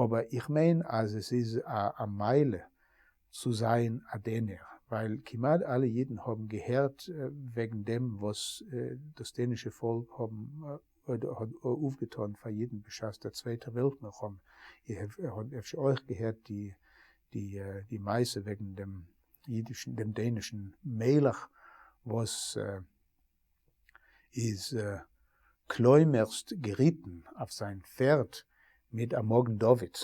אבער איך מיין אז עס איז א מעלה צו זיין א דענער, ווייל כמעט אלע אידן האבן געהערט וועגן דעם וואס דאס דענישע פאלק האבן האט אויפגעטאן פאר אידן בשעת דער צווייטער וועלט מלחמה. איר האט אפשר אויך געהערט די די די מעשה וועגן דעם אידישן דעם דענישן מלך וואס איז כלומר'שט געריטן אויף זיין פערד מיט א מגן דוד.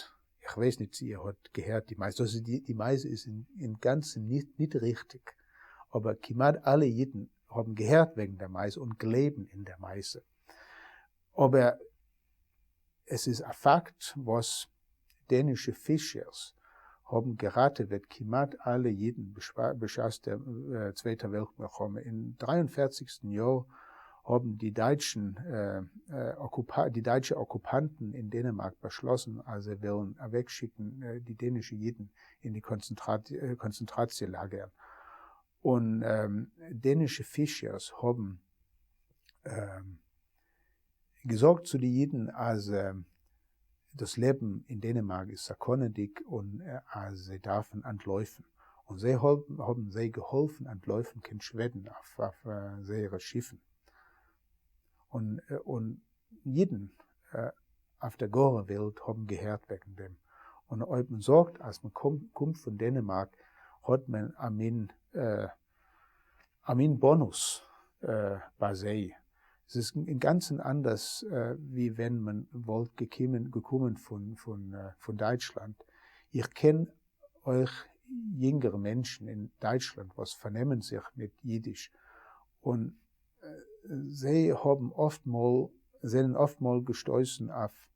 איך ווייס ניט צי איר האט געהערט די מעשה. דאס איז די מעשה איז אינגאנצן ניט ריכטיג, אבער כמעט אלע אידן האבן געהערט וועגן דער מעשה און גלייבן אין דער מעשה. אבער עס איז א פאקט וואס דענישע פישערס האבן געראטעוועט כמעט אלע אידן בשעת דער צווייטער וועלט מלחמה. אין דריי און פערציגסטן יאר האבן די דייטשן די דייטשע אקופאנטן אין דענעמארק באשלאסן אז זיי וועלן אוועקשיקן די דענישע אידן אין די קאנצענטראציע לאגערן, און דענישע פישערס האבן געזאגט צו די אידן אז דאס לעבן אין דענעמארק איז סכנה'דיג און אז זיי דארפן אנטלויפן, און זיי האבן זיי געהאלפן אנטלויפן קיין שוועדן אויף זייערע שיפן, און אידן אויף דער גארער וועלט האבן געהערט וועגן דעם, און אויב מען זאגט אז מען קומט פון דענעמארק האט מען א מין א מין באנוס ביי זיי. עס איז אינגאנצן אנדערש ווי ווען מען וואלט געקומען געקומען פון פון דייטשלאנד. איך קען אויך יונגערע מענטשן אין דייטשלאנד וואס פארנעמען זיך מיט אידיש, און זיי האבן אפטמאל זענען אפטמאל געשטויסן אויף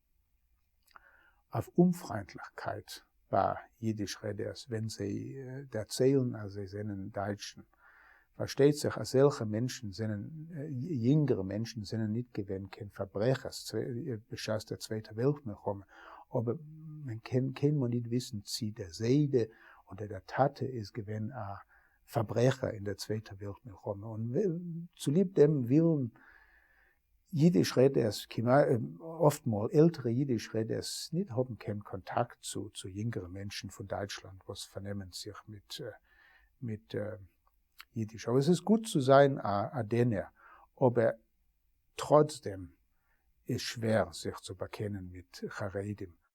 אויף אומפריינטליכקייט ביי אידיש רעדערס ווען זיי דערציילן אז זיי זענען דייטשן. פארשטייט זיך אזעלכע מענטשן זענען, יונגערע מענטשן זענען ניט געווען קיין פארברעכערס בשעת דער צווייטער וועלט מלחמה, אבער מען קען קיינמאל ניט וויסן צי דער זיידע אדער דער טאטע איז געווען א פארברעכער אין דער צווייטער וועלט מלחמה, און צוליב דעם ווילן יידיש רעדערס, אפטמאל עלטערע יידיש רעדערס, ניט האבן קיין קאנטאקט צו צו יונגערע מענטשן פון דייטשלאנד וואס פארנעמען זיך מיט מיט יידיש. אבער עס איז גוט צו זיין א דענער, אבער טראצדעם איז שווער זיך צו באקענען מיט חרדים.